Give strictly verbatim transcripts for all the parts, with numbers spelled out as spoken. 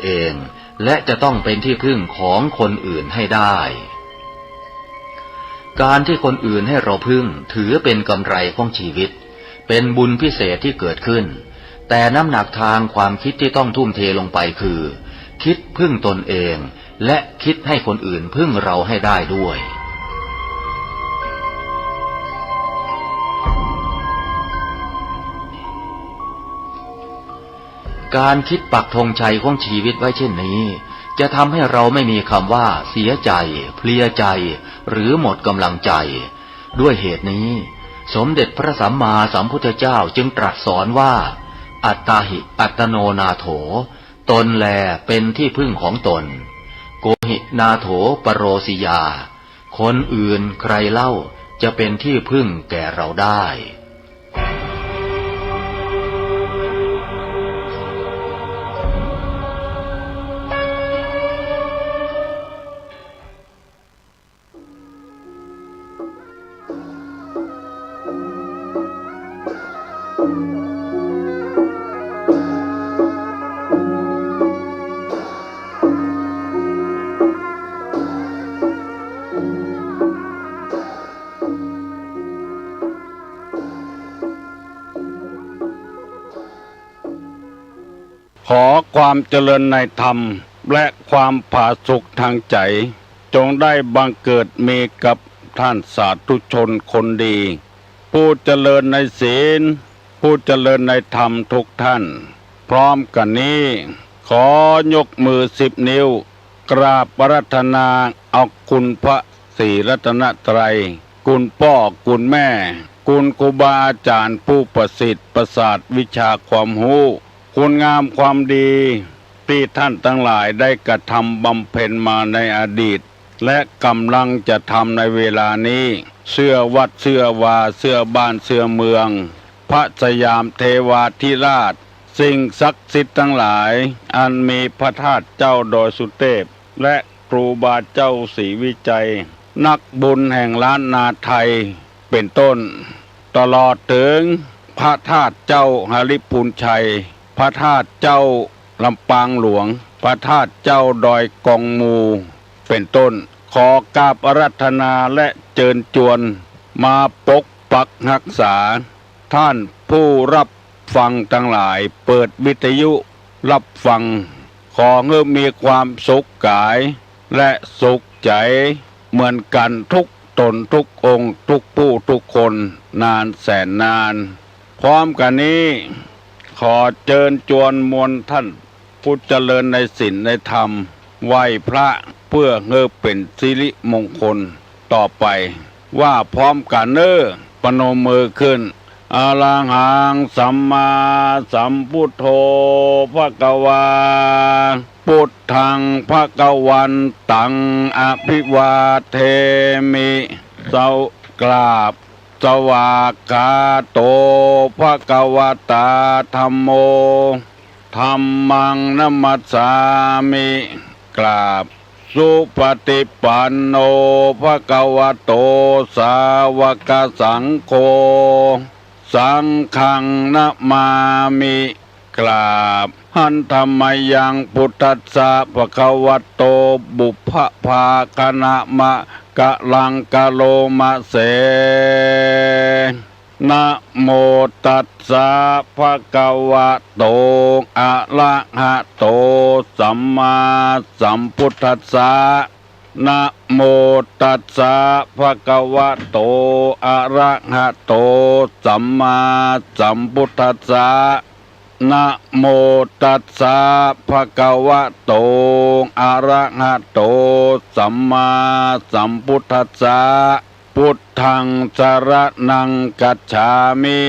เอง และจะต้องเป็นที่พึ่งของคนอื่นให้ได้ การที่คนอื่นให้เราพึ่งถือเป็นกำไรของชีวิต เป็นบุญพิเศษที่เกิดขึ้น แต่น้ำหนักทางความคิดที่ต้องทุ่มเทลงไปคือ คิดพึ่งตนเอง และคิดให้คนอื่นพึ่งเราให้ได้ด้วย การคิดปักธงชัยของชีวิตไว้เช่นนี้ จะทำให้เราไม่มีคำว่าเสียใจ เพลียใจ หรือหมดกำลังใจ ด้วยเหตุนี้ สมเด็จพระสัมมาสัมพุทธเจ้าจึงตรัสสอนว่า อัตตาหิ อัตตโนนาโถ ตนแลเป็นที่พึ่งของตน โกหินาโถปโรสิยา คนอื่นใครเล่าจะเป็นที่พึ่งแก่เราได้ ขอความเจริญในธรรม และความผาสุกทางใจ จงได้บังเกิดมีกับท่านสาธุชนคนดี ผู้เจริญในศีล ผู้เจริญในธรรมทุกท่าน พร้อมกั๋นนี้ ขอยกมือสิบนิ้ว กราบอาราธนาเอาคุณพระศรีรัตนตรัย คุณป้อ คุณแม่ คุณครูบาอาจ๋ารย์ผู้ประสิทธิ์ประสาทวิชาความฮู้ คุณงามความดี ตี้ท่านตังหลายได้กระทำบำเพ็ญมาในอดีต และก่ำลังจะทำในเวลานี้ เสื้อวัดเสื้อวา เสื้อบ้านเสื้อเมือง พระสยามเทวาธิราช สิ่งศักดิ์สิทธิ์ตังหลาย อันมีพระธาตุเจ้าดอยสุเทพ และครูบาเจ้าศรีวิชัย นักบุญแห่งล้านนาไทย เป๋นต้น ตลอดเถิงพระธาตุเจ้าหริภุญชัย พระธาตุเจ้าลำปางหลวง พระธาตุเจ้าดอยกองมู เป๋นต้น ขอกราบอาราธนาและเจิญจวนมาปกปักฮักษา ท่านผู้รับฟังตังหลาย เปิดวิทยุรับฟัง ขอหื้อมีความสุขกายและสุขใจ๋เหมือนกั๋นทุกต๋นทุกองค์ ทุกผู้ทุกคน นานแสนนาน พร้อมกั๋นนี้ ขอเจิญจวนมวลท่าน ผู้เจริญในศีลในธรรม ไหว้พระเพื่อหื้อเป๋นสิริมงคลต่อไป ว่าพร้อมกั๋นเน่อ ประนมมือขึ้น อะระหังสัมมาสัมพุทโธภะคะวา พุทธังภะคะวันตังอะภิวาเทมิ สว- กราบ สวากขาโตภะคะวะตาธัมโม ธัมมังนะมัสสามิ กราบ สุปะฏิปันโนภะคะวะโตสาวกสังโฆ สังฆังนะมามิ กราบ หันธะมะยังพุทธัสสะภะคะวะโต ปุพพะภาคะนะมะกะลังกะโลมะเส นะโมตัสสะภะคะวะโต อะระหะโต สัมมาสัมพุทธัสสะ นะโมตัสสะภะคะวะโต อะระหะโต สัมมาสัมพุทธัสสะ นะโมตัสสะภะคะวะโต อะระหะโต สัมมาสัมพุทธัสสะ พุทธังสะระณังกัจฉามิ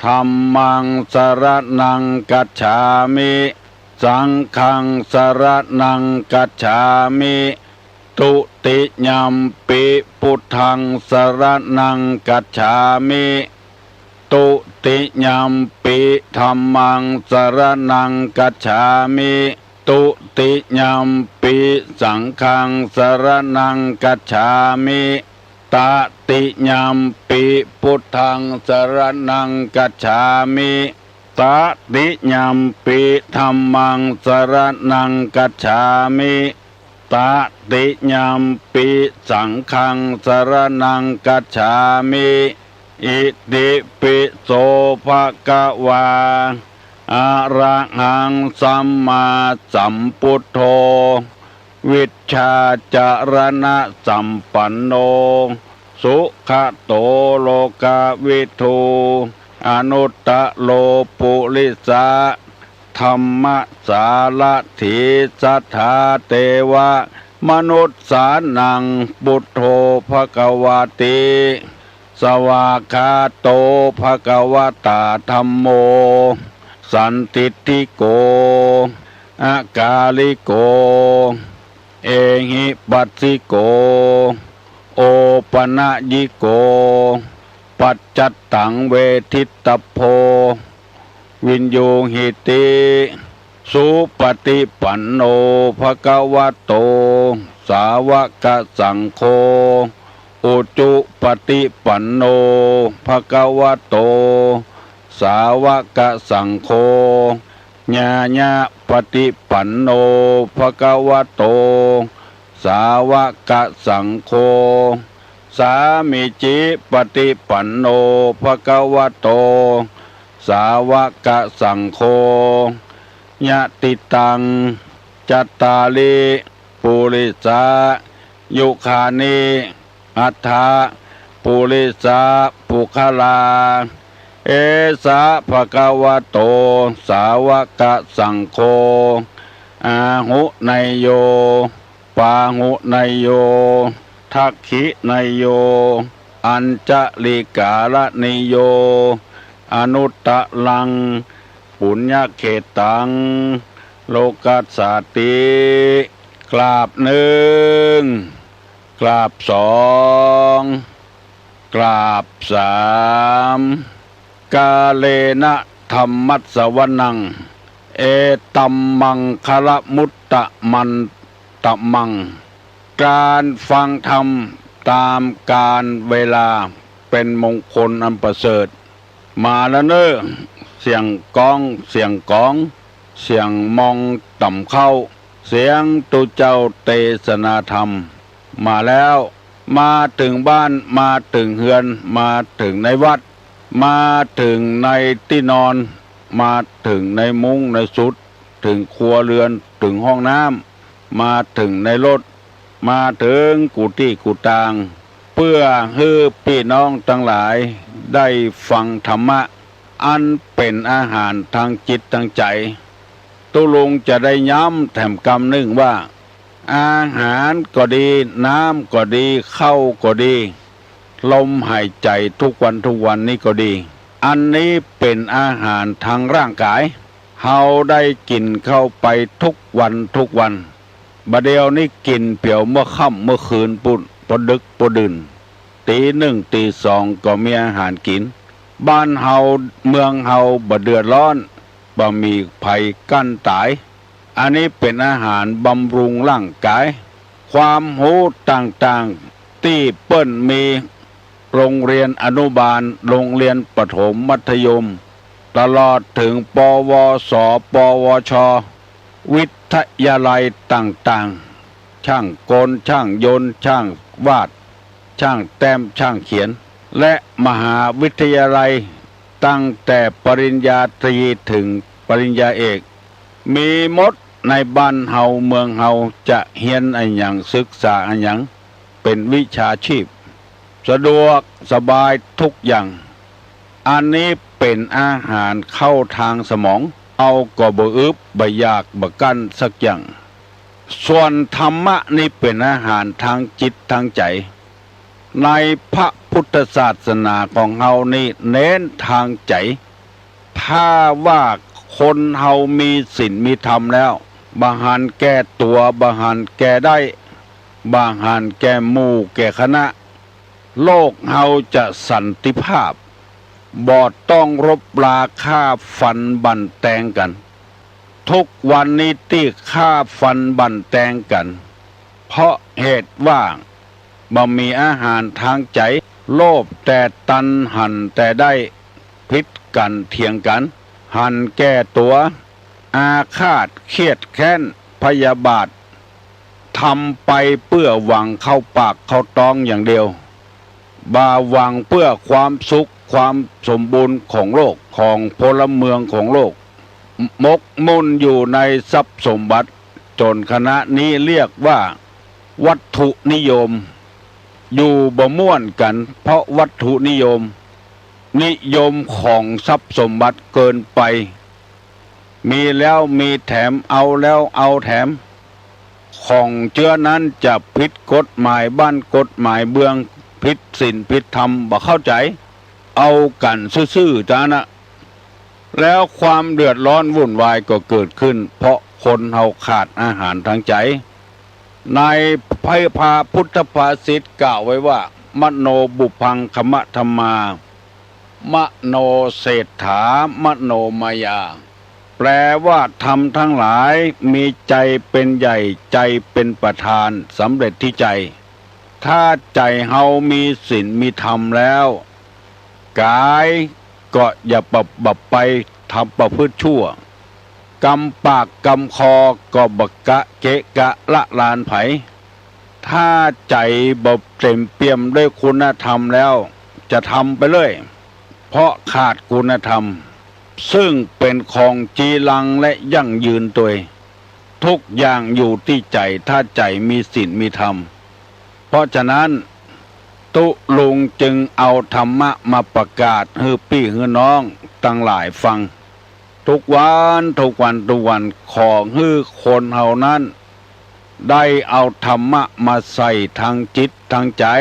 ธัมมังสะระณังกัจฉามิ สังฆังสะระณังกัจฉามิ ทุติยัมปิพุทธังสะระณังกัจฉามิ ทุติยัมปิธัมมังสะระณังกัจฉามิ ทุติยัมปิสังฆังสะระณังกัจฉามิ ตติยัมปิพุทธังสะระณังกัจฉามิ ตติยัมปิ ธัมมัง สรณัง คัจฉามิ ตติยัมปิ สังฆัง สรณัง คัจฉามิ อิติปิโส ภะคะวา อะระหัง สัมมาสัมพุทโธ วิชชาจรณสัมปันโน สุขะโต โลกะวิทู อนุตตะโร ปุริสะ ธัมมะสารถี สัทธา เตวะ มนุสสานัง พุทโธ ภะคะวะติ สวากขาโต ภะคะวะตา ธัมโม สันทิฏฐิโก อะกาลิโก เอหิปัสสิโก โอปะนะยิโก ปัจจัตตัง เวทิตตัพโพ วิญญูหิติ สุปะฏิปันโน ภะคะวะโต สาวะกะสังโฆ อุจุปะฏิปันโน ภะคะวะโต สาวะกะสังโฆ ญาญะปะฏิปันโน ภะคะวะโต สาวะกะสังโฆ สามีจิปะฏิปันโน ภะคะวะโต สาวะกะสังโฆ ยะติตัง จัตตาริ ปุริสา ยุคานิ อัฏฐะ ปุริสะ ปุคคลา เอสะ ภะคะวะโต สาวะกะสังโฆ อาหุเนยโย ปาหุเนยโย ทักขิเนยโย อัญชะลีกาละเนยโย อนุตตะรัง ปุญญะเขตัง โลกัสสาติ กราบนึ่ง กราบสอง กราบสาม กาเลนะธัมมัสสวนัง เอตัมมังคะละมุตตะมันตะมัง การฟังธรรมต๋ามกาลเวลา เป๋นมงคลอันประเสริฐ มาแล้วเน่อ เสียงก๊อง เสียงก๋อง เสียงมองต่ำเข้า เสียงตุ๊เจ้าเตสนาธรรม มาแล้ว มาเถิงบ้าน มาเถิงเฮือน มาเถิงในวัด มาเถิงในตี้นอน มาเถิงในมุ้งในสุด เถิงครัวเรือน เถิงห้องน้ำ มาเถิงในรถ มาเถิงกู้ตี้กู้ตาง เปื้อหื้อปี้น้องตังหลายได้ฟังธรรมะ อันเป๋นอาหารตางจิตตางใจ๋ ตุ๊ลุงจะได้ย้ำแถมกำนึ่งว่า อาหารก็ดี น้ำก็ดี ข้าวก็ดี ลมหายใจ๋ทุกวันทุกวันนี้ก็ดี อันนี้เป๋นอาหารตางร่างก๋าย เฮาได้กิ๋นเข้าไปทุกวันทุกวัน บ่าเดี่ยวนี้กิ๋นเปียวเมื่อค่ำเมื่อคืนปู้น ปอดึกปอดื่น ตี๋นึ่งตี๋สองก็มีอาหารกิ๋น บ้านเฮาเมืองเฮาบ่เดือดร้อน บ่มีภัยกั้นต๋าย อันนี้เป๋นอาหารบำรุงร่างก๋าย ความฮู้ต่างๆ ตี้เปิ้นมี โรงเรียนอนุบาล โรงเรียนประถมมัธยม ตลอดเถิง ปวส ปวช วิทยาลัยต่างๆ ช่างกล ช่างยนต์ ช่างวาด ช่างแต้ม ช่างเขียน และมหาวิทยาลัย ตั้งแต่ปริญญาตรีเถิงปริญญาเอก มีหมดในบ้านเฮาเมืองเฮา จะเฮียนอะหยัง ศึกษาอะหยัง เป๋นวิชาชีพ สะดวกสบายทุกอย่าง อันนี้เป๋นอาหารเข้าตางสมอง เฮาก็บ่อึดบ่อยากบ่กั้นสักอย่าง ส่วนธรรมะนี้เป๋นอาหารตางจิตตางใจ๋ ในพระพุทธศาสนาของเฮานี้เน้นตางใจ๋ ถ้าว่าคนเฮามีศีลมีธรรมแล้ว บ่หันแก่ตั๋ว บ่หันแก่ได้ บ่หันแก่หมู่แก่คณะ โลกเฮาจะสันติภาพ บ่ต้องรบราฆ่าฟันบั่นแตงกั๋น ทุกวันนี้ตี้ฆ่าฟันบั่นแตงกั๋น เพราะเหตุว่าบ่มีอาหารตางใจ๋ โลภแต่ตัณ หันแต่ได้ ผิดกั๋นเถียงกั๋น หันแก่ตั๋ว อาฆาตเคียดแค้นพยาบาท ทำไปเปื้อหวังเข้าปากเข้าต๊องอย่างเดียว บ่หวังเปื้อความสุขความสมบูรณ์ของโลก ของพลเมืองของโลก หมกมุ่นอยู่ในทรัพย์สมบัติ จ๋นขณะนี้เรียกว่าวัตถุนิยม อยู่บ่ม่วนกั๋นเพราะวัตถุนิยม นิยมของทรัพย์สมบัติเกินไป มีแล้วมีแถม เอาแล้วเอาแถม ของเจื้อนั้นจะผิดกฎหมายบ้านกฎหมายเมือง ผิดศีลผิดธรรม บ่เข้าใจ๋ เอากั๋นซื่อๆ จานะ แล้วความเดือดร้อนวุ่นวายก็เกิดขึ้น เพราะคนเฮาขาดอาหารตางใจ๋ ในพระพุทธภาษิตกล่าวไว้ว่า มโนปุพพังคมะธัมมา มโนเศรษฐามโนมายา แปลว่า ธรรมทั้งหลายมีใจ๋เป๋นใหญ่ ใจ๋เป๋นประธาน สำเร็จตี้ใจ๋ ถ้าใจ๋เฮามีศีลมีธรรมแล้ว ก๋ายก็อย่าประ บ่ไปทำประพฤติชั่ว กำปากกำคอก็บ่กะเกะกะละลานใผ ถ้าใจ๋บ่เต๋มเปี่ยมด้วยคุณธรรมแล้ว จะทำไปเรื่อย เพราะขาดคุณธรรม ซึ่งเป๋นของจีรังและยั่งยืนตวย ทุกอย่างอยู่ตี้ใจ๋ ถ้าใจ๋มีศีลมีธรรม เพราะฉะนั้น ตุ๊ลุงจึงเอาธรรมะมาประกาศหื้อปี้หื้อน้องตังหลายฟัง ทุกวัน ทุกวัน ทุกวัน ขอหื้อคนเฮานั้น ได้เอาธรรมะมาใส่ตางจิตตางใจ๋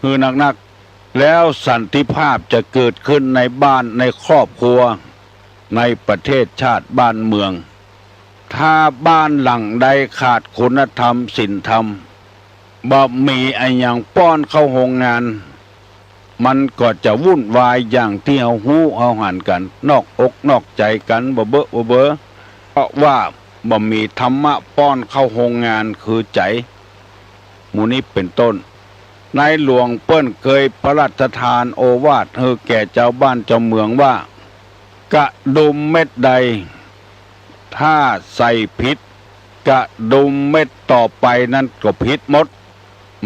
หื้อนักๆ แล้วสันติภาพจะเกิดขึ้นในบ้านในครอบครัว ในประเทศชาติบ้านเมือง ถ้าบ้านหลังใดขาดคุณธรรมศีลธรรม บ่มีอะหยังป้อนเข้าโฮงงาน มันก็จะวุ่นวายอย่างตี้เฮาฮู้เฮาหันกั๋น นอกอกนอกใจ๋กั๋นบ่เบอะบ่เบอ เพราะว่าบ่มีธรรมะป้อนเข้าโฮงงานคือใจ๋ หมู่นี้เป๋นต้น ในหลวงเปิ้นเกยพระราชทานโอวาทหื้อแก่จาวบ้านจาวเมืองว่า กระดุมเม็ดใด ถ้าใส่ผิด กระดุมเม็ดต่อไปนั้นก็ผิดหมด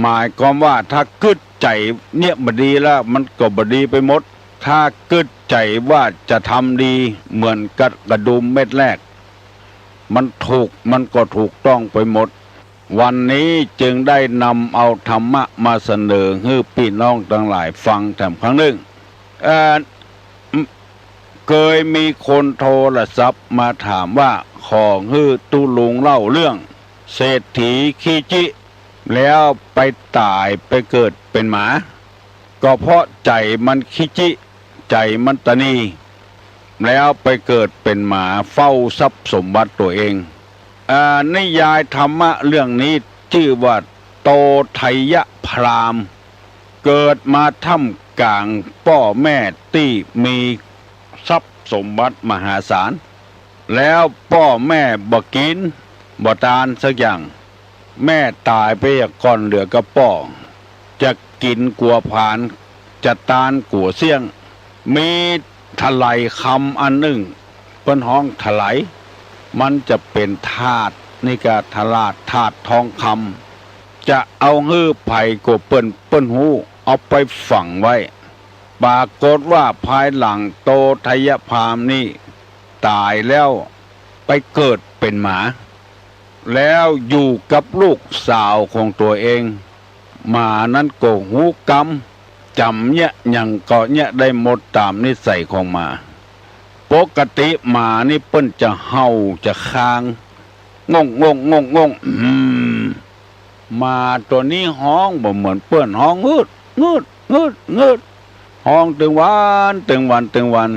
หมายความว่าถ้ากึ๊ดใจ๋เนี่ยบ่ดีแล้ว มันก็บ่ดีไปหมด ถ้ากึ๊ดใจ๋ว่าจะทำดีเหมือนกับกระดุมเม็ดแรก มันถูก มันก็ถูกต้องไปหมด วันนี้จึงได้นำเอาธรรมะมาเสนอหื้อปี้น้องตังหลายฟังแถมครั้งนึ่ง เอ่อ เกยมีคนโทรศัพท์มาถามว่า ขอหื้อตุ๊ลุงเล่าเรื่องเศรษฐีขี้จิ แล้วไปต๋ายไปเกิดเป๋นหมา ก็เพราะใจ๋มันขี้จิ ใจ๋มันตะนี แล้วไปเกิดเป๋นหมาเฝ้าทรัพย์สมบัติตั๋วเอง อ่า นิยายธรรมะเรื่องนี้จื้อว่าโตไทยพราหมณ์ เกิดมาท่ามกลางป้อแม่ตี้มีทรัพย์สมบัติมหาศาล แล้วป้อแม่บ่กิ๋นบ่ตานสักอย่าง แม่ต๋ายไปก่อนเหลือกับป้อ จะกิ๋นกั๋วผลาญ จะตานกั๋วเสี้ยง มีถะไหลคำอันนึ่ง เปิ้นฮ้องถะไหล มันจะเป๋นถาด นี่ก็ถลาดถาดทองคำ จะเอาหื้อใผก็เปิ้น เปิ้นฮู้ เอาไปฝังไว้ ปรากฏว่าภายหลังโตไทยพราหมณ์นี่ต๋ายแล้ว ไปเกิดเป๋นหมา แล้วอยู่กับลูกสาวของตั๋วเอง หมานั้นก็ฮู้กำ จ๋ำเยียะหยังก็เยียะได้หมดต๋ามนิสัยของหมา ปกติหมานี่เปิ้นจะเห่าจะคาง ง่ง ง่ง ง่ง ง่ง อืม หมาตั๋วนี้ฮ้องบ่เหมือนเปิ้น ฮ้องงืด งืด งืด งืด ฮ้องตึงวัน ตึงวัน ตึงวัน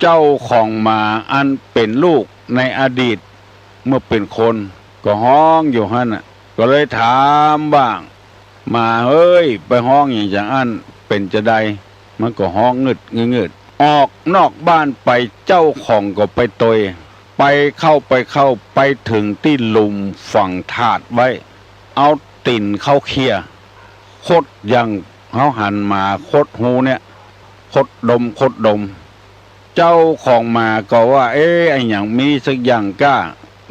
เจ้าของหมาอันเป๋นลูกในอดีต เมื่อเป๋นคนก็ฮ้องอยู่หั้นน่ะ ก็เลยถามว่า หมาเอ้ย ไปฮ้องหยังจาอั้น เป๋นจาใด มันก็ฮ้องงืด งืด งืด ออกนอกบ้านไป เจ้าของก็ไปตวย ไปเข้า ไปเข้า ไปเถิงตี้หลุมฝังถาดไว้ เอาตี๋นเข้าเคี่ย ขดอย่างเฮาหันหมาขดฮูเนี่ย ขดดม ขดดม เจ้าของหมาก็ว่า เอ๊ะ อะหยังมีสักอย่างก้า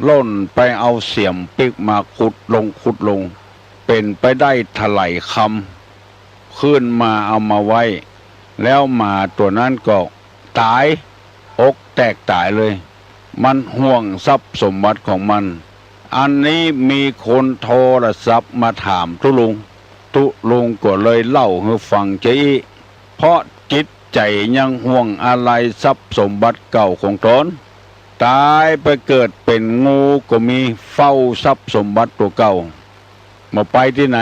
ล่นไปเอาเสียมปิ๊กมาขุดลงขุดลง เป๋นไปได้ถะไหล่คำ ขึ้นมาเอามาไว้ แล้วหมาตั๋วนั้นก็ต๋าย อกแตกต๋ายเลย มันห่วงทรัพย์สมบัติของมัน อันนี้มีคนโทรศัพท์มาถามตุ๊ลุง ตุ๊ลุงก็เลยเล่าหื้อฟังจะอี้ เพราะจิตใจ๋ยังห่วงอาลัยทรัพย์สมบัติเก่าของต๋น ต๋ายไปเกิดเป๋นงูก็มี เฝ้าทรัพย์สมบัติตั๋วเก่า บ่ไปตี้ไหน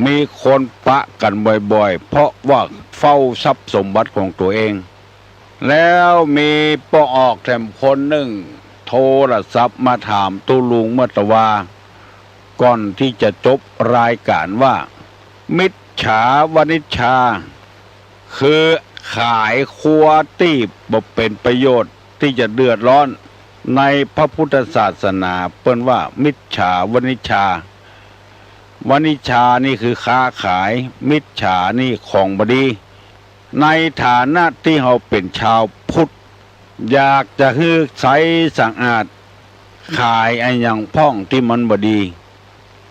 มีคนปะกั๋นบ่อยๆ เพราะว่าเฝ้าทรัพย์สมบัติของตั๋วเอง แล้วมีป้อออกแถมคนนึ่ง โทรศัพท์มาถามตุ๊ลุงเมื่อตะวา ก่อนตี้จะจบรายก๋านว่า มิจฉาวณิชชา คือขายครัวตี้บ่เป๋นประโยชน์ ตี้จะเดือดร้อน ในพระพุทธศาสนาเปิ้นว่ามิจฉาวณิชชา วณิชชานี่คือค้าขาย มิจฉานี่ของบ่ดี ในฐานะตี้เฮาเป๋นชาวพุทธ อยากจะหื้อใสสะอาด ขายอะหยังพ่องตี้มันบ่ดี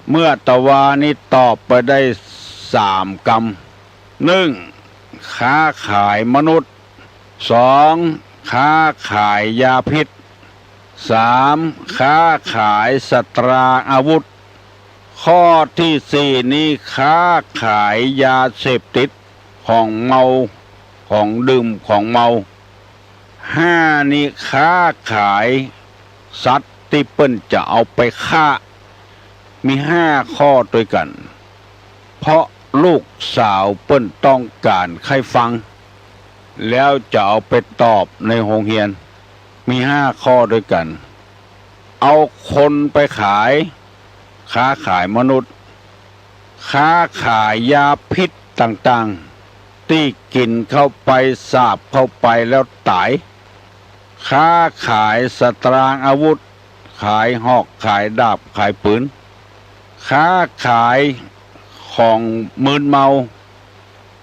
เมื่อตะวานี้ตอบไปได้สามกำ นึ่ง ค้าขายมนุษย์ สอง ค้าขายยาพิษ สาม ค้าขายสัตราอาวุธ ข้อตี้สี่นี้ ค้าขายยาเสพติด ของเมา ของดื่ม ของเมา ห้านี้ ค้าขายสัตว์ตี้เปิ้นจะเอาไปฆ่า มีห้าข้อตวยกั๋น เพราะลูกสาวเปิ้นต้องก๋านใค่ฟัง แล้วจะเอาไปตอบในโฮงเฮียน มีห้าข้อตวยกั๋น เอาคนไปขาย ค้าขายมนุษย์ ค้าขายยาพิษต่างๆ ตี้กิ๋นเข้าไป สาบเข้าไปแล้วต๋าย ค้าขายสัตราอาวุธ ขายหอก ขายดาบ ขายปืน ค้าขายของมึนเมา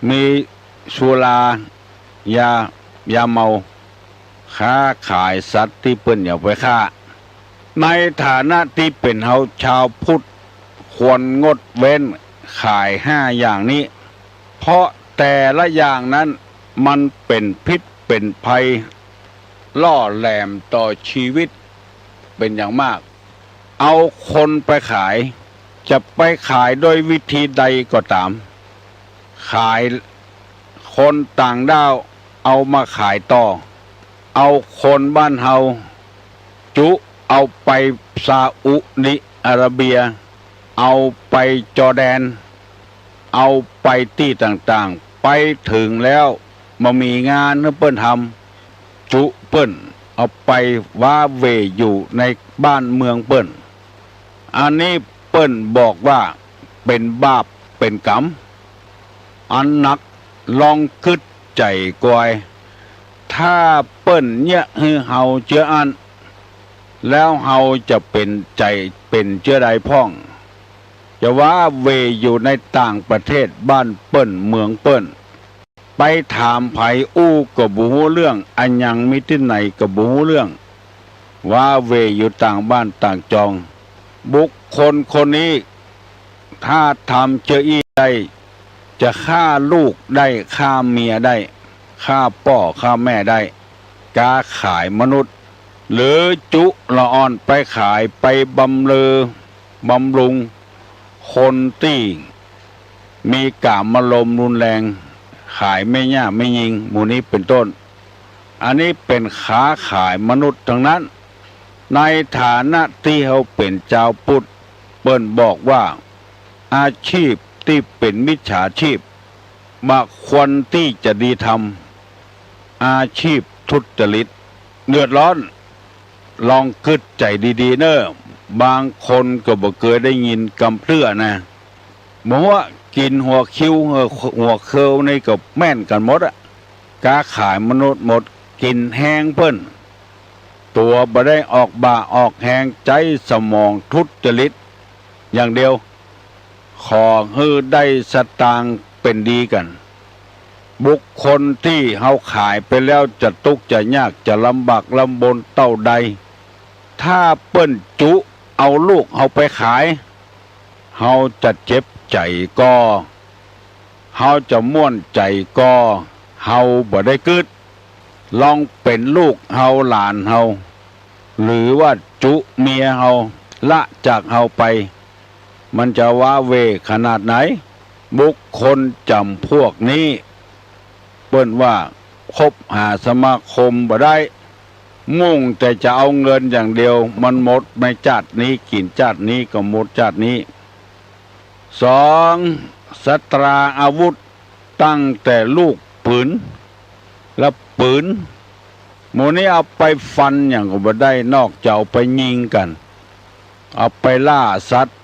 มีสุรา ยา ยาเมา ค้าขายสัตว์ตี้เปิ้นเอาไปฆ่า ในฐานะตี้เป๋นเฮาชาวพุทธ ควรงดเว้นขายห้าอย่างนี้ เพราะแต่ละอย่างนั้นมันเป๋นพิษเป๋นภัย ล่อแหลมต่อชีวิตเป๋นอย่างมาก เอาคนไปขาย จะไปขายด้วยวิธีใดก็ต๋าม ขาย คนต่างด้าวเอามาขายต่อ เอาคนบ้านเฮา จุเอาไปซาอุดิอาระเบีย เอาไปจอร์แดน เอาไปตี้ต่างๆ ไปเถิงแล้วบ่มีงานหื้อเปิ้นทำ จุเปิ้น เอาไปว้าเหว่อยู่ในบ้านเมืองเปิ้น อันนี้เปิ้นบอกว่าเป๋นบาปเป๋นก๋รรมอันหนัก ลองกึ๊ดใจ๋กวย ถ้าเปิ้นเยียะหื้อเฮาเจื้ออั้น แล้วเฮาจะเป๋นใจ๋เป๋นเจื้อใดพ่อง จะว้าเหว่อยู่ในต่างประเทศบ้านเปิ้นเมืองเปิ้น ไปถามใผอู้ก็บ่ฮู้เรื่อง อะหยังมีตี้ไหนก็บ่ฮู้เรื่อง ว้าเหว่อยู่ต่างบ้านต่างจอง บุคคลคนนี้ ถ้าทำเจออี้ได้ จะฆ่าลูกได้ ฆ่าเมียได้ ฆ่าป้อฆ่าแม่ได้ ก๊าขายมนุษย์ หรือจุละอ่อนไปขาย ไปบำเรอบำรุงคนตี้มีกามารมณ์รุนแรง ขายแม่หญ้าแม่ญิง หมู่นี้เป๋นต้น อันนี้เป๋นค้าขายมนุษย์ตังนั้น ในฐานะตี้เฮาเป๋นจาวพุทธ เปิ้นบอกว่า อาชีพตี้เป๋นมิจฉาชีพ บ่ควรตี้จะดีทำ อาชีพทุจริต เดือดร้อน ลองกึ๊ดใจ๋ดีๆ เน่อ บางคนก็บ่เกยได้ยินกำเตื้อนะ บ่ฮู้ว่ากิ๋นหัวคิว หัวเคิวนี่ก็แม่นกั๋นหมดอะ ก๊าขายมนุษย์หมด กิ๋นแฮงเปิ้น ตั๋วบ่ได้ออกบ่าออกแฮง ใจ๊สมองทุจริตอย่างเดียว ขอหื้อได้สตางค์เป๋นดีกั๋น บุคคลตี้เฮาขายไปแล้วจะตุ๊กข์จะยากจะลำบากลำบนเต้าใด ถ้าเปิ้นจุเอาลูกเฮาไปขาย เฮาจะเจ็บใจ๋ก่อ เฮาจะม่วนใจ๋ก่อ เฮาบ่ได้กึ๊ด ลองเป๋นลูกเฮาหลานเฮา หรือว่าจุเมียเฮาละจากเฮาไป มันจะว้าเหว่ขนาดไหน บุคคลจ๋ำพวกนี้ เปิ้นว่าคบหาสมาคมบ่ได้ มุ่งแต่จะเอาเงินอย่างเดียว มันหมดในจาตินี้ กิ๋นจาตินี้ก็หมดจาตินี้ สอง สัตราอาวุธ ตั้งแต่ลูกปื๋น และปื๋น หมู่นี้เอาไปฟันหยังก็บ่ได้ นอกจากเอาไปยิงกั๋น เอาไปล่าสัตว์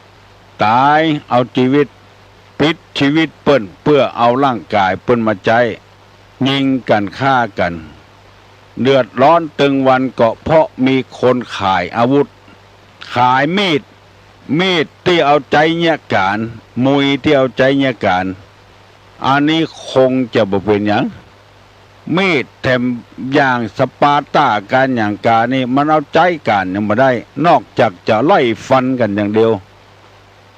ต๋าย เอาจีวิต ปิดจีวิตเปิ้น เปื้อเอาร่างก๋ายเปิ้นมาใจ๊ ยิงกั๋นฆ่ากั๋น เดือดร้อนตึงวันก็เพราะมีคนขายอาวุธ ขายมีด มีดตี้เอาใจ๊เยียะก๋าน มุยตี้เอาใจ๊เยียะก๋าน อันนี้คงจะบ่เป๋นหยัง มีดแถมอย่างสปาร์ตาก๋านหยังก๋านนี่ มันเอาใจ๊ก๋านหยังบ่ได้ นอกจากจะไล่ฟันกั๋นอย่างเดียว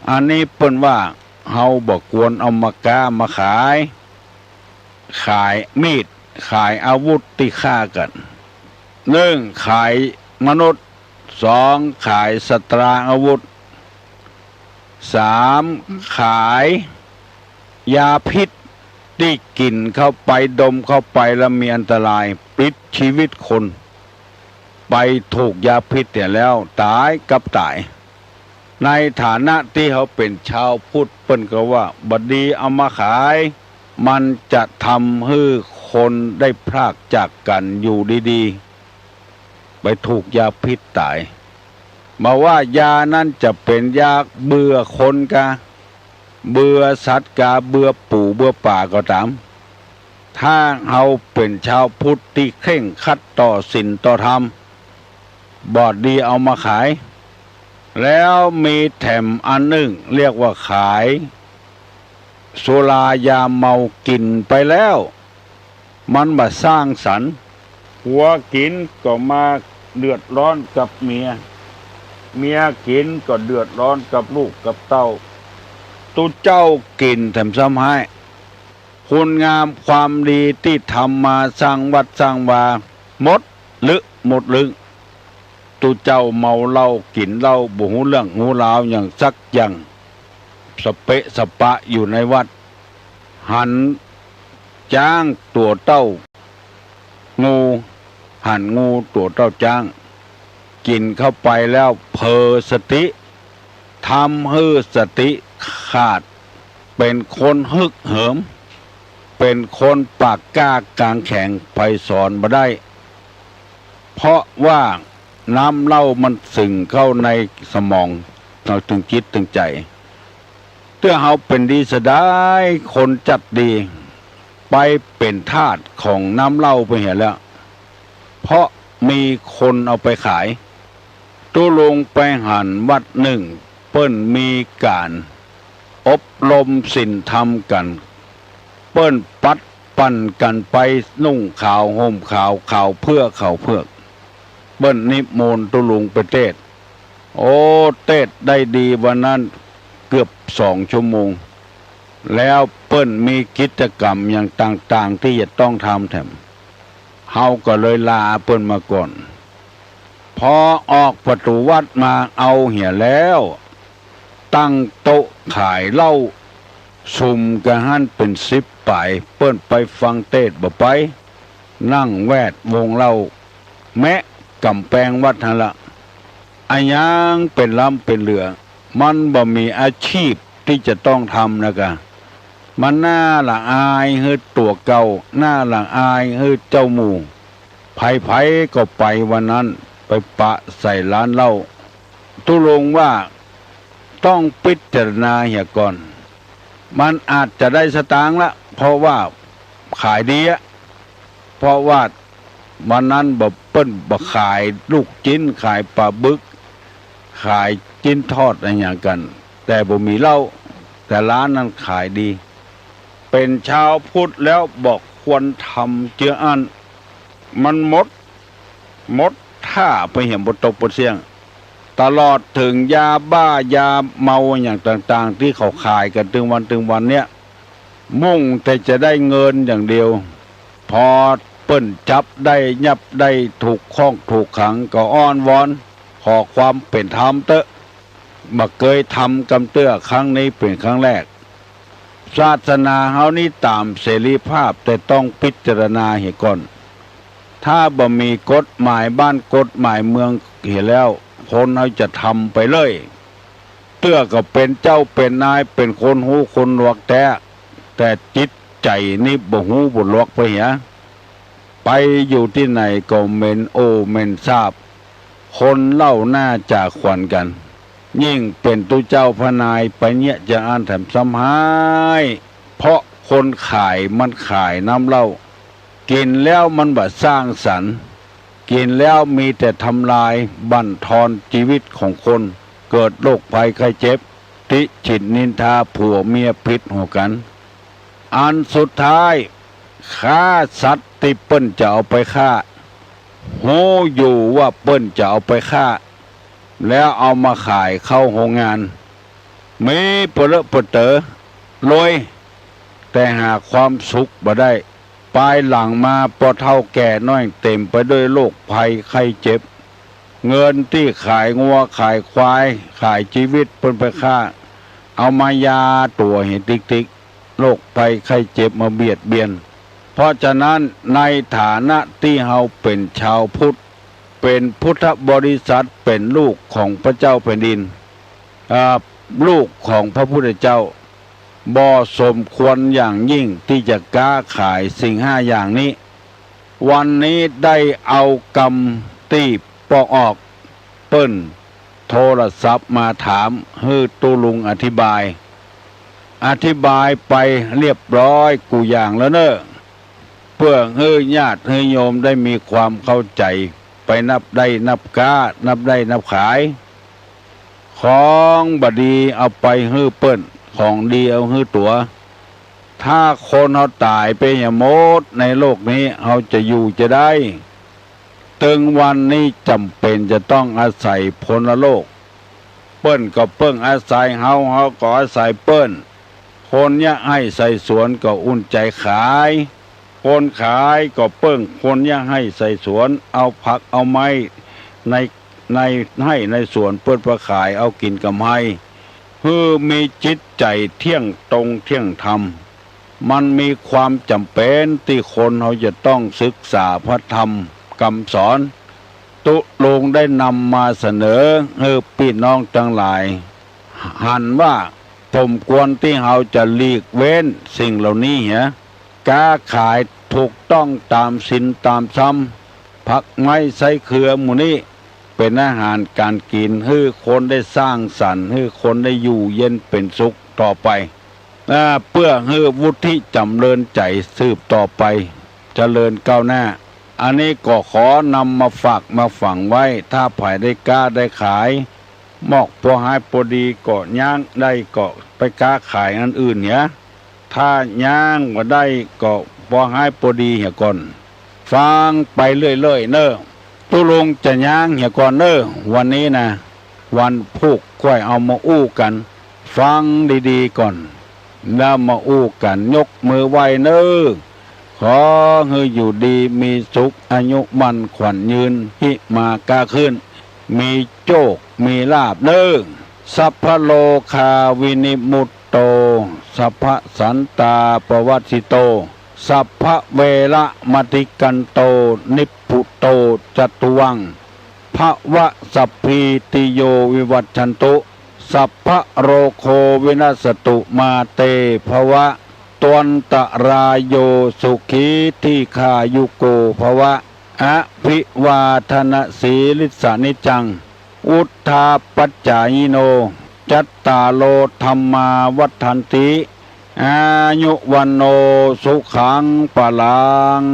อันนี้เปิ้นว่าเฮาบ่ควรเอามาก๊ามาขาย ขายมีด ขายอาวุธตี้ฆ่ากั๋น นึ่ง ขายมนุษย์ สอง ขายสัตราอาวุธ สาม ขายยาพิษตี้กิ๋นเข้าไป ดมเข้าไปแล้วมีอันตราย ปิดจีวิตคน ไปถูกยาพิษเหียแล้ว ต๋ายกับต๋าย ในฐานะตี้เฮาเป๋นชาวพุทธ เปิ้นก็ว่าบ่ดีเอามาขาย มันจะทำหื้อคนได้พรากจากกั๋นอยู่ดีๆ ไปถูกยาพิษต๋าย บ่ว่ายานั้นจะเป๋นยาเบื่อคนกา เบื่อสัตว์กา เบื่อปู๋เบื่อป่าก็ต๋าม ถ้าเฮาเป๋นชาวพุทธตี้เคร่งครัดต่อศีลต่อธรรม บ่ดีเอามาขาย แล้วมีแถมอันนึ่ง เรียกว่าขายสุรายาเมา กิ๋นไปแล้ว มันบ่สร้างสรรค์ ผัวกิ๋นก็มาเดือดร้อนกับเมีย เมียกิ๋นก็เดือดร้อนกับลูกกับเต้า ตุ๊เจ้ากิ๋นแถมซ้ำฮ้าย คุณงามความดีตี้ทำมา สร้างวัดสร้างวา หมดลึหมดลึง ตุ๊เจ้าเมาเหล้า กิ๋นเหล้า บ่ฮู้เรื่องฮู้ราวหยังสักอย่าง สะเปะสะปะอยู่ในวัด หันจ๊างตั๋วเต้า งู หันงูตั๋วเต้าจ๊าง กิ๋นเข้าไปแล้วเผลอสติ ทำหื้อสติขาด เป๋นคนฮึกเหิม เป๋นคนปากกล้ากางแข็ง ใผสอนบ่ได้ เพราะว่าน้ำเหล้ามันสิงเข้าในสมอง เฮาตึงจิตตึงใจ๋ เตื้อเฮาเป๋นดีเสียดาย คนจัดดี ไปเป๋นทาสของน้ำเหล้าไปเหียแล้ว เพราะมีคนเอาไปขาย ตุ๊ลุงไปหันวัดนึ่ง เปิ้นมีก๋านอบรมศีลธรรมกั๋น เปิ้นปัดปั่นกั๋นไปนุ่งขาวห่มขาว ขาวเผือก ขาวเผือก เปิ้นนิมนต์ตุ๊ลุงไปเตสน์ โอ้ เตสน์ได้ดีวันนั้นเกือบสองชั่วโมง แล้วเปิ้นมีกิจกรรมอย่างต่างๆ ตี้จะต้องทำแถม เฮาก็เลยลาเปิ้นมาก่อน พอออกประตู๋วัดมาเอาเหียแล้ว ตั้งโต๊ะขายเหล้า สุมกั๋นหั้นเป๋นสิบป๋าย เปิ้นไปฟังเตสน์บ่ไป นั่งแวดวงเหล้า แมะก๋ำแปงวัดหั้นละ อะหยังเป๋นล้ำเป๋นเหลือ มันบ่มีอาชีพตี้จะต้องทำนะกา มันน่าละอายหื้อตั๋วเก่า น่าละอายหื้อเจ้าหมู่ ใผๆ ก็ไปวันนั้น ไปปะใส่ร้านเหล้า ตุ๊ลุงว่าต้องพิจารณาเหียก่อน มันอาจจะได้สตางค์ละ เพราะว่าขายดีอะ เพราะว่าวันนั้นบ่ เปิ้นบ่ขายลูกจิ๊น ขายป๋าบึก ขายจิ๊นทอดอะหยังกั๋น แต่บ่มีเหล้า แต่ร้านนั้นขายดี ไป เป็นชาวพุทธแล้วบ่ควรทำเจื้ออั้น มันหมด หมดท่าไปเหียบ่ตกบ่เสี้ยง ตลอดเถิงยาบ้ายาเมาอย่างต่างๆ ตี้เขาขายกั๋นตึงวันตึงวันเนี้ย มุ่งแต่จะได้เงินอย่างเดียว พอเปิ้นจับได้ยับได้ถูกข้องถูกขังก็อ้อนวอนขอความเป๋นธรรมเต๊อะ บ่เกยทำกำเตื้อ ครั้งนี้เป๋นครั้งแรก ศาสนาเฮานี้ต๋ามเสรีภาพ แต่ต้องพิจารณาเหียก่อน ถ้าบ่มีกฎหมายบ้านกฎหมายเมืองเหียแล้ว คนเฮาจะทำไปเลย เตื้อก็เป๋นเจ้าเป๋นนาย เป๋นคนฮู้คนหลวกแต๊ แต่จิตใจ๋นี่บ่ฮู้บ่หลวกไปเหีย ไปอยู่ตี้ไหนก็เหม็นโอเหม็นซาบ คนเล่าหน้าจ๋าขวัญกั๋น ยิ่งเป๋นตุ๊เจ้าพระนายไปเยียะจาอั้นแถมซ้ำฮ้าย เพราะคนขายมันขายน้ำเหล้า กิ๋นแล้วมันบ่สร้างสรรค์ กิ๋นแล้วมีแต่ทำลายบั่นทอนจีวิตของคน เกิดโรคภัยไข้เจ็บ ติฉินนินทาผัวเมียผิดหัวกั๋น อันสุดท้าย ฆ่าสัตว์ตี้เปิ้นจะเอาไปฆ่า ฮู้อยู่ว่าเปิ้นจะเอาไปฆ่า แล้วเอามาขายเข้าโฮงงาน มีเปลอะเปเต๋อ รวย แต่หาความสุขบ่ได้ ปายหลังมาปอเฒ่าแก่น้อยเต๋มไปด้วยโรคภัยไข้เจ็บ เงินตี้ขายงัวขายควาย ขายจีวิตเปิ้นไปฆ่า เอามายาตั๋วเหียติ๊กๆ โรคภัยไข้เจ็บมาเบียดเบียน เพราะฉะนั้นในฐานะตี้เฮาเป๋นชาวพุทธ เป๋นพุทธบริษัท เป๋นลูกของพระเจ้าแผ่นดิน อ่า ลูกของพระพุทธเจ้า บ่สมควรอย่างยิ่งตี้จะก๊าขายสิ่งห้าอย่างนี้ วันนี้ได้เอากำตี้ปอกออก เปิ้นโทรศัพท์มาถามหื้อตุ๊ลุงอธิบาย อธิบายไปเรียบร้อยกู้อย่างแล้วเน่อ เปื้อหื้อญาติหื้อโยมได้มีความเข้าใจ๋ ไปนับได้นับก๊า นับได้นับขาย ของบ่ดีเอาไปหื้อเปิ้น ของดีเอาหื้อตั๋ว ถ้าคนเฮาต๋ายไปเหียหมดในโลกนี้ เฮาจะอยู่จะได้ ตึงวันนี้จ๋ำเป๋นจะต้องอาศัยพรรณโลก เปิ้นก็เปิ้งอาศัยเฮา เฮาก็อาศัยเปิ้น คนเยียะไฮ่ใส่สวนก็อุ่นใจ๋ขาย คนขายก็เปิ้งคนเยียะไฮ่ใส่สวน เอาผักเอาไม้ใน ในไฮ่ในสวนเปิ้นไปขาย เอากิ๋นก๋ำไร หื้อมีจิตใจ๋เที่ยงตรงเที่ยงธรรม มันมีความจ๋ำเป๋นตี้คนเฮาจะต้องศึกษาพระธรรมกำสอน ตุ๊ลุงได้นำมาเสนอหื้อปี้น้องตังหลาย หันว่าสมควรตี้เฮาจะหลีกเว้นสิ่งเหล่านี้เหีย ก๊าขายถูกต้องต๋ามศีลต๋ามธรรม ผักไม้ไส้เขือหมู่นี้ เป๋นอาหารก๋านกิ๋น หื้อคนได้สร้างสรรค์ หื้อคนได้อยู่เย็นเป๋นสุขต่อไป อ่า เปื้อหื้อวุฒิจ๋ำเริญใจ๋สืบต่อไป เจริญก้าวหน้า อันนี้ก็ขอนำมาฝากมาฝังไว้ ถ้าใผได้ก๊าได้ขาย มอกปอฮ้ายปอดีก็ย้างได้ก็ไปก๊าขายอันอื่นเหีย ถ้าย้างบ่ได้ก็ปอฮ้ายปอดีเหียก่อน ฟังไปเรื่อยๆ เน่อ ตุ๊ลุงจะย้างเหียก่อนเน่อ วันนี้นะ วันพูกก้อยเอามาอู้กั๋น ฟังดีๆ ก่อน แล้วมาอู้กั๋น ยกมือไหว้เน่อ ขอหื้ออยู่ดีมีสุข อายุมั่นขวัญยืน หิมาก้าขึ้น มีโจคมีลาภเน่อ สัพพะโรคาวินิมุตโต สัพพะสันตาปวัสสิโต สัพพะเวระมะติกันโต นิพพุโตจตุวัง ภะวะสัพพีติโยวิวัชชันตุ สัพพะโรโควินัสสตุ มาเตภะวะตวันตะราโย สุขีทีฆายุโกภะวะ อภิวาทะนะสีลิสสะนิจจัง วุฑฒาปัจจายิโน จัตตาโรธัมมาวัฑฒันติ อายุวัณโณสุขังพะลัง